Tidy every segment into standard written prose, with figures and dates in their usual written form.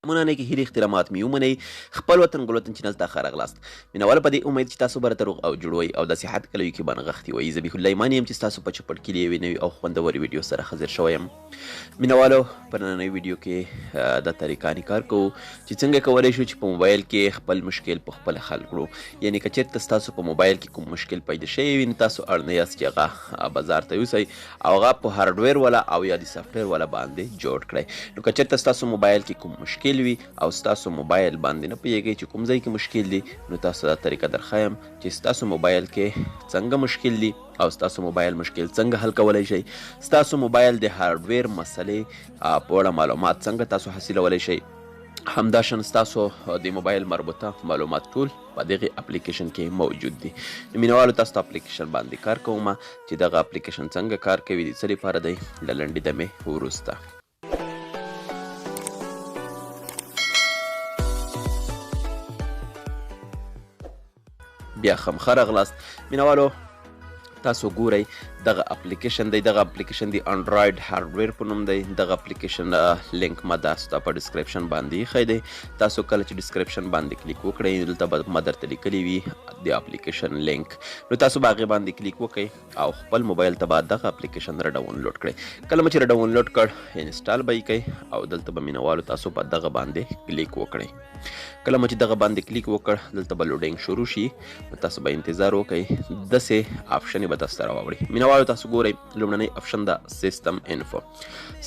مونږ نیکې هیلې احترامات مې ومنئ. خپل وطن ګل وطن چینل ته ښه راغلاست. مینهوالو په دې امید چې تاسو به راته روغ او جوړ وئ او د صحت کلیو کې به نغښتي وئ. ذبیح الله ایمان یم چې ستاسو په چوپړ کې له یوې نوې او خوندورې ویډیو سره حاضر شوی یم. مینهوالو په نننۍ ویډیو کې دا طریقانې کار کوو چې څنګه کولی شو چې په موبایل کې خپل مشکل په خپله حل کړو. یعنې که چېرته ستاسو په موبایل کې کوم مشکل پیدا شوی وي نو تاسو اړ نه یاست چې هغه بازار ته یوسئ او هغه په هارډویر والا او یا د سافټویر والا باندې جوړ کړئ. نو که چېرته ستاسو موبایل کې کوم مشکل وي او ستاسو موبایل باندې نه پوهېږئ چې کوم ځای کې مشکل دي، نو تاسو دا طریقه درښایم چې ستاسو موبایل کې څنګه مشکل دي او ستاسو موبایل مشکل څنګه حل کولی شئ، ستاسو موبایل د هارډویر مسلې په اړه معلومات څنګه تاسو حاصلولی شئ. همداشان ستاسو د موبایل مربوطه معلومات ټول په دغه اپلیکیشن کې موجود دي. نو مینهوالو تاسو ته اپلیکیشن باندې کار کوم چې دغه اپلیکیشن څنګه کار کوي، د څه لپاره دی، له لنډې دمې وروسته. بیا خامخا راغلاست. مینهوالو تاسو ګورئ دغه اپلیکیشن دی، دغه اپلیکیشن دی انډراید هارډویر په نوم دی. دغه اپلیکیشن لینک ما تاسو ته په ډسکرپشن باندې ایښی دی. تاسو کله چې ډسکرپشن باندې کلیک وکړئ دلته به ما درته لیکلی وي د اپلیکیشن لینک، نو تاسو به هغې باندې کلیک وکړئ او خپل موبایل ته به دغه اپلیکیشن را ډاونلوډ کړئ. کله مو چې را ډاونلوډ کړ انسټال به یې کړئ او دلته به مینهوالو تاسو په دغه باندې کلیک وکړئ. کله مو چې دغه باندې کلیک وکړ دلته به لوډینګ شروع شي، نو تاسو به انتظار وکړئ، داسې آپشن به تاسو ته راوړي. مینهوالو تاسو ګورئ لومړنی آپشن ده سیستم انفو.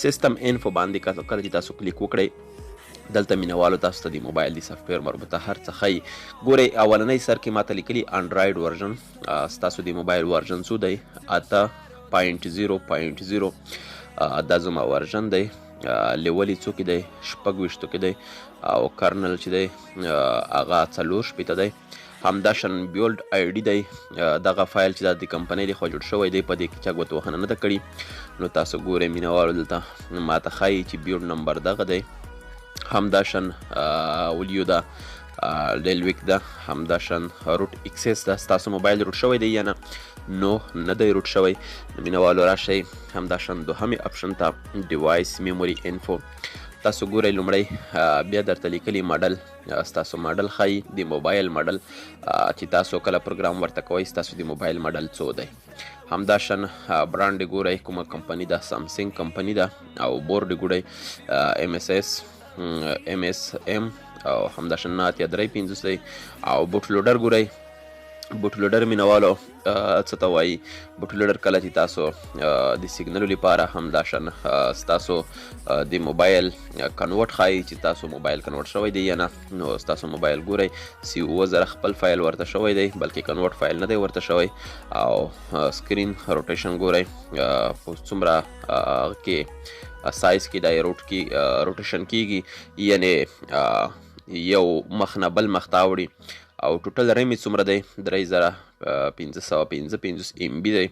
سیستم انفو باندې کله چې تاسو کلیک وکړئ دلته مینهوالو تاسو ته د موبایل د سافټویر مربوطه هر څه ښیي. ګورئ اولنی سر کې ماته لیکلي انډراید ورژن، ستاسو د موبایل ورژن څو دی؟ 8.0.0 دا زما ورژن دی. لیول یې څو کې دی؟ 26 کې دی او کرنل چې دی هغه 64 دی. همداشان بیولډ آی ډي دی، دغه فایل چې دا د کمپنۍ لخوا جوړ شوی دی په دې کې چا ګوتوهنه نه ده کړې. نو تاسو ګورئ مینهوالو دلته ماته ښایي چې بیولډ نمبر دغه دی. همداشان ولیو ده، ډیلویک ده، همداشان روټ اکسس ده. ستاسو موبایل روټ شوی دی یا نه؟ نو نه دی روټ شوی. نو مینهوالو راشئ همداشان دوهمې اپشن ته ډیوایس میموري انفو. تاسو ګورئ لومړی بیا درته لیکلي ماډل، ستاسو ماډل ښایي د موبایل ماډل چې تاسو کله پروګرام ورته کوئ ستاسو د موبایل ماډل څو دی. همداشان برانډ ګورئ کومه کمپني ده، سامسنګ کمپني ده، او بورډ ګورئ ام اس اس ام اس ام او همداشان 98350 دی. او بوټ لوډر ګورئ، بوټ لوډر مینهوالو څه ته وایي؟ بوټ لوډر کله چې تاسو د سیګنلو لپاره همداشان ستاسو د موبایل کنورټ ښایي چې تاسو موبایل کنورټ شوی دی یا نه، نو ستاسو موبایل ګورئ سی 7000 خپل فایل ورته شوی دی بلکې کنورټ فایل نه دی ورته شوی. او سکرین روټیشن ګورئ په څومره کې سایز کې دا روټ کې روټیشن کیږي، یعنې یو مخ نه بل مخ ته اوړي. او ټوټل ریم یې څومره دی؟ 3555 ایم بي دی.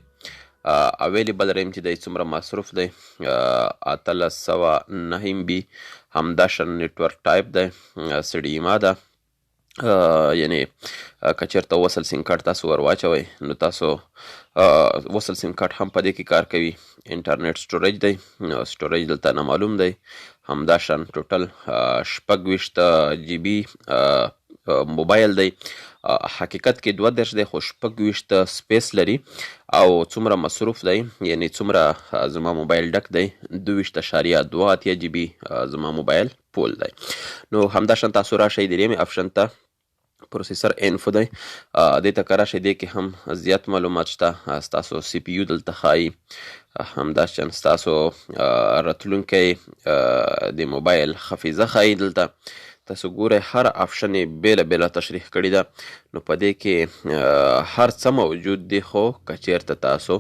اویلیبل ریم چې دی څومره مصروف دی؟ 1809 ایم بي. همداشان نیټورک ټایپ دی، سي ډي اما ده، یعنې که چېرته وصل سیم کارت تاسو ور واچوئ نو تاسو وصل سیم کارت هم په دې کې کار کوي. انټرنیټ سټوریج دی، سټوریج دلته نامعلوم دی. همداشان ټوټل 26 جی بي موبایل دی. حقیقت کې 32 دی خو 26 سپیس لري. او څومره مصروف دی، یعنې څومره زما موبایل ډک دی؟ 22.82 جی بي زما موبایل پول دی. نو همداشان تاسو راشئ درېیمې اپشن ته پروسیسر انفو دی. دې ته که راشئ دې کې هم زیات معلومات شته. ستاسو سی پی یو دلته ښایي، همداشان ستاسو راتلونکی د موبایل حافظه ښایي. دلته تاسو ګورئ هر آپشن یې بېله بېله تشریح کړې ده. نو په دې کې هر څه موجود دي، خو که چېرته تاسو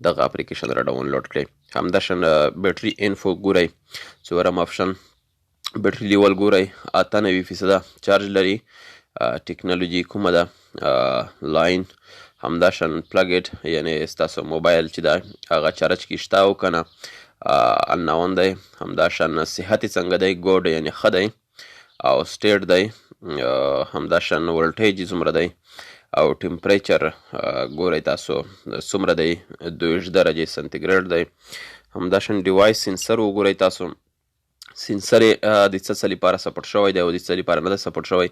دغه اپلیکیشن را ډاونلوډ کړئ. همداشان بیټري انفو ګورئ، څلورم آپشن بیټري لیول ګورئ، 98% چارج لري. ټکنالوژي کومه ده؟ لاین. همداشان پلګ یعنې ستاسو موبایل چې ده هغه چارج کې شته او که نه اناون دی. همداشان صحت یې څنګه دی؟ ګوډ یعنې ښه دی او سټیټ دی. همداشان ولټیج یې څومره دی او ټمپریچر ګورئ تاسو څومره دی؟ 22 درجې سانتیګریډ دی. همداشان ډیوایس سنسر وګورئ تاسو، سنسر د څه څه لپاره سپورټ شوی دی او د څه لپاره نه دی سپورټ شوی.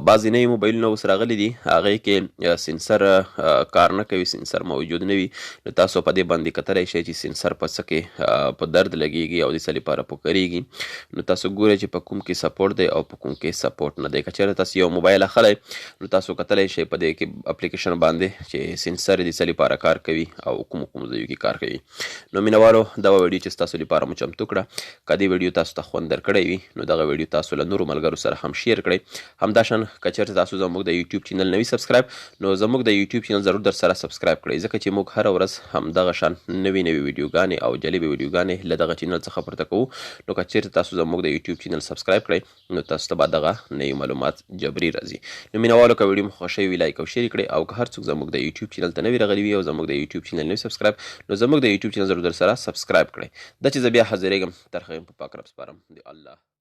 بعضې نوي موبایلونه اوس راغلي دي، هغې کې سنسر کار نه کوي، سنسر موجود نه وي. نو تاسو په دې باندې کتلی شئ چې سنسر په څه کې په درد لګیږي او د څه لپاره پکارېږي. نو تاسو ګورئ چې په کوم کې سپورټ دی او په کوم کې سپورټ نه دی. که چېرې تاسو یو موبایل اخلئ نو تاسو کتلی شئ په دې کې اپلیکیشن باندې چې سنسر د څه لپاره کار کوي او کوم کوم ځایو کې کار کوي. نو مینهوالو، دا ویډیو چې ستاسو لپاره مو چمتو کړه، که دې ویډیو تاسو ته خوند درکړی وي نو دغه ویډیو تاسو له نورو ملګرو سره هم share کړئ. همداشان که چېرته تاسو زموږ د یوټیوب چینل نه وي subscribe، نو زموږ د یوټیوب چینل ضرور در سره subscribe کړئ، ځکه چې موږ هره ورځ همدغه شان نوې نوې ویډیوګانې او جالبې ویډیوګانې له دغه چینل څخه پورته کوو. نو که چېرته تاسو زموږ د یوټیوب چینل subscribe کړئ نو تاسو ته به دغه نوي معلومات جبري راځي. نو مینهوالو، که ویډیو مو خوښه شوې وي like او share کړئ، او که هر څوک زموږ د یوټیوب چینل ته نوي راغلي وي او زموږ د یوټیوب چینل نه وي subscribe، نو زموږ د یوټیوب چینل ضرور در سره subscribe کړئ. دا چې زه بیا حاضرېږم، تر هغې په پاک رب سپارم. د الله.